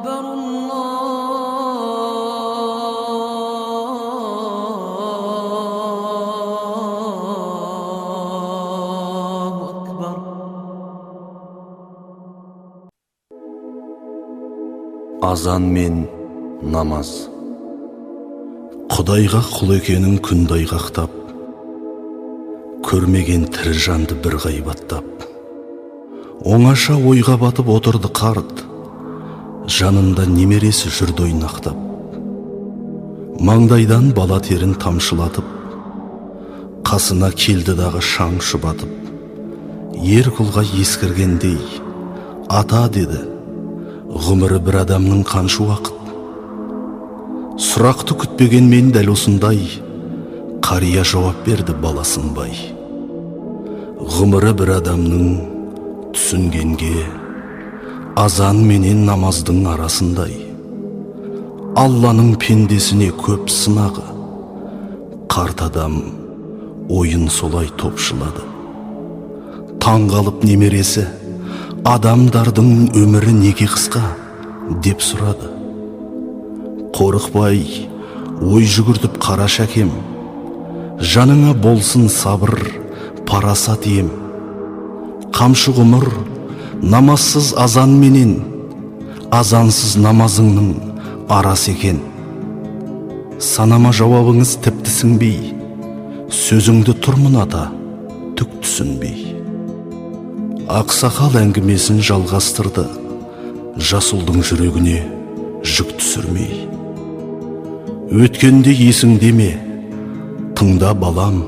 أكبر الله أكبر. Азан мен намаз. Құдайға құл екенін күнді айғақтап, көрмеген тірі жанды бір ғайбаттап, оңаша ойға батып отырды қарт, жанында немересі жүрді ойнақтап. Маңдайдан бала терін тамшылатып, қасына келді дағы шаң шұбатып, ер құлға ескіргендей, ата деді, ғұмыры бір адамның қанша уақыт? Сұрақты күтпеген мен дәл осындай, қария жауап берді баласынбай. Ғұмыры бір адамның түсінгенге, азан менен намаздың арасындай. Алланың пендесіне көп сынағы, қарт адам ойын солай топшылады. Таң қалып немересі, адамдардың өмірі неге қысқа, деп сұрады. Қорықпай, ой жүгіртіп қара шәкем, жаныңа болсын сабыр, парасат ем. Қамшы ғұмыр, намазсыз азан менен, азансыз намазыңның арасы екен. Санама жауабыңыз тіпті сіңбей, сөзіңді тұрмын ата, түк түсінбей. Ақсақал әңгімесін жалғастырды, жас ұлдың жүрегіне жүк түсірмей. Өткенде есіңде ме, тыңда балам,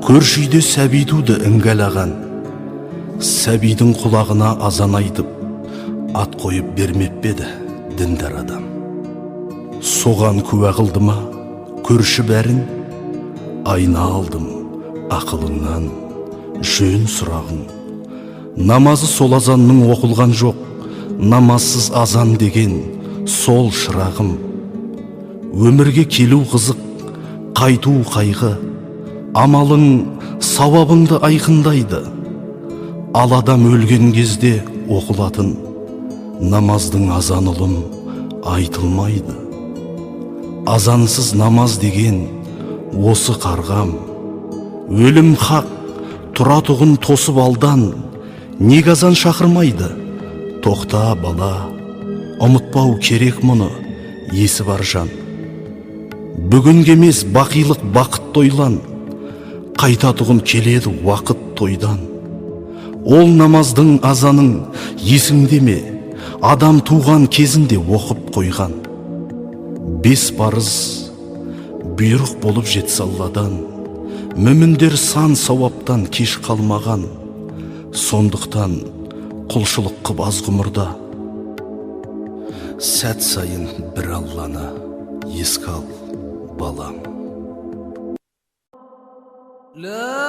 көрші үйде сәби туды іңгәлаған. Сәбидің құлағына азан айтып, ат қойып бермеп пе еді діндар адам. Соған куә қылды ма көрші бәрін? Айна алдым ақылыңнан, жөн сұрағың. Намазы сол азанның оқылған жоқ, намазсыз азан деген сол шырағым. Өмірге келу қызық, қайту қайғы, амалың сауабыңды айқындайды. Ал адам өлген кезде оқылатын намаздың азан ұлым айтылмайды. Азансыз намаз деген осы қарғам. Өлім хақ, тұратұғын тосып алдан, неге азан шақырмайды? Тоқта бала, ұмытпау керек мұны, есі бар жан. Бүгінгі емес бақилық бақыт тойлан, қайтатұғын келеді уақыт тойдан. Ол намаздың азаның есіңде ме, адам туған кезінде оқып қойған. 5 парыз бұйрық болып жетсе Алладан, мүміндер сан сауаптан кеш қалмаған. Сондықтан құлшылық қып аз ғұмырда, сәт сайын бір Алланы еске ал, балам. لا